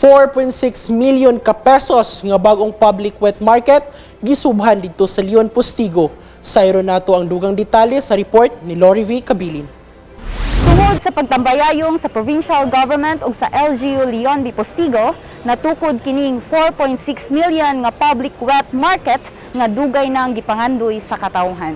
4.6 million ka pesos nga bagong public wet market gisubhan didto sa Leon Postigo. Sayro nato ang dugang detalye sa report ni Lori V. Cabilin. Tungod sa pagtambayayong sa provincial government ug sa LGU Leon B. Postigo, natukod kining 4.6 million nga public wet market nga dugay nang gipangandoy sa katawhan.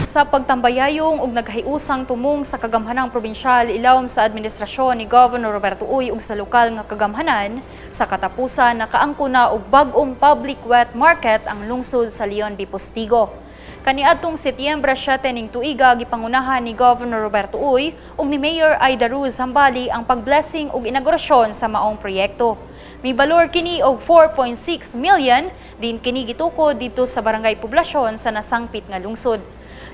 Sa pagtambayayong ug naghiusang tumong sa kagamhanang probinsyal ilawom sa administrasyon ni Governor Roberto Uy ug sa lokal nga kagamhanan, sa katapusan nakaangko na og bag-ong public wet market ang lungsod sa Leon B. Postigo. Kaniadtong Setyembre 7 ning tuiga, gipangunahan ni Governor Roberto Uy ug ni Mayor Aida Ruz Hambali ang pagblessing ug inaugurasyon sa maong proyekto. Mibalor kini og 4.6 million din kini gitukod didto sa barangay Poblasyon sa nasangpit nga lungsod.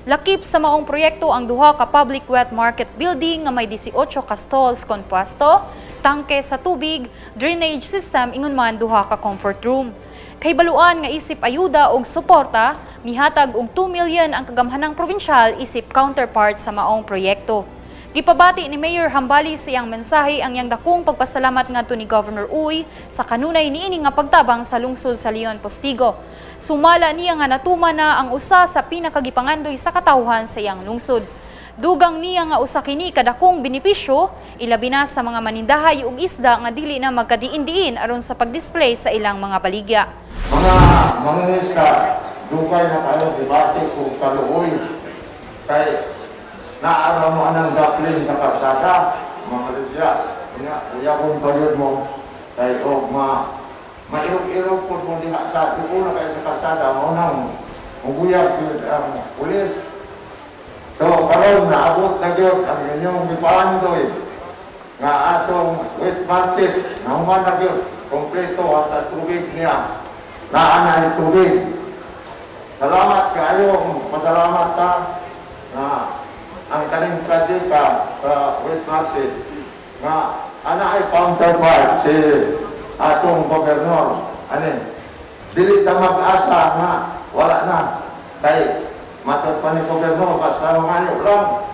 Lakip sa maong proyekto ang duha ka public wet market building nga may 18 ka stalls kon pwesto, tangke sa tubig, drainage system ingon man duha ka comfort room. Kahibaluan nga isip ayuda og suporta, mihatag og 2 million ang kagamhanang probinsyal isip counterpart sa maong proyekto. Gipabati ni Mayor Hambali sa iyang mensahe ang iyang dakong pagpasalamat ngadto ni Governor Uy sa kanunay niini nga pagtabang sa lungsod sa Leon Postigo. Sumala niya nga natuman na ang usa sa pinakagipangandoy sa katawhan sa iyang lungsod. Dugang niya nga usa kini kadakong benepisyo, ilabi na sa mga manindahay ug isda nga dili na magkadiin-diin aron sa pagdisplay sa ilang mga baligya. Mga mangingisda, dugay na kayo debate kung kaluoy. Kay naa ra mo anang daplin sa kalsada, mga maligya. Nga, kuya kung payod mo, kay og ma mairog-irog po mo diha sa dugo na kayo sa kalsada, mao nang muguyab gyud ang pulis. So karon naabot na gyud ang inyong gipaandoy nga atong wet market, nahuman na gyud kompleto sa tubig niya. Naa na tubig. Salamat kaayo, pasalamat ta na ang kaning project sa wet market nga ana ay counterpart si atong gobernador ani, dili ta mag-asa nga wala na, kay matod pa ni gobernador, basta mangayo lang,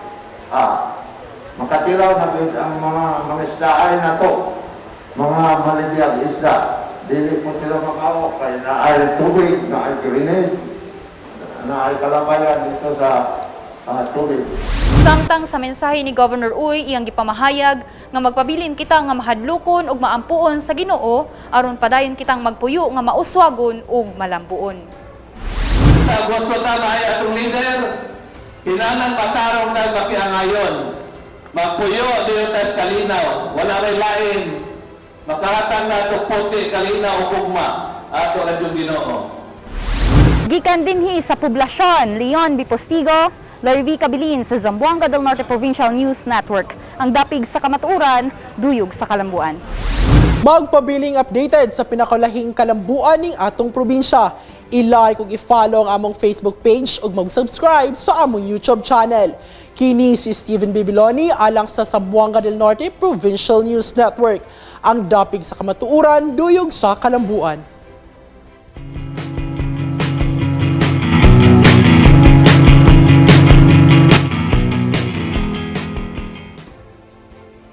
makatilaw na gyud ang mga mangisdaay na to, mga maligyag isda, dili po sila makaw kay naay tubig, naay drainage, naay kalabayan dito sa tubig. Samtang sa mensahe ni Governor Uy, iyang gipamahayag nga magpabilin kita nga mahadlokon ug maampuon sa Ginoo aron padayon kitang magpuyo nga mauswagon ug malambuon. Sa gusto ta maay atong leader, kinahanglan matarong na makiangayon. Magpuyo diyo tas kalinaw, wala ray lain. Makahatag na itong puti, kalinaw o gugma. Ato ang iyong Ginoo. Gikan dinhi sa Poblasyon, Leon B. Postigo, Lori Cabilin sa Zamboanga del Norte Provincial News Network. Ang dapig sa kamatuoran, duyog sa kalambuan. Magpabiling updated sa pinakalahing kalambuan ning atong probinsya. I-like ug i-follow ang among Facebook page ug mag-subscribe sa among YouTube channel. Kini si Steven Bibiloni alang sa Zamboanga del Norte Provincial News Network. Ang dapig sa kamatuoran, duyog sa kalambuan.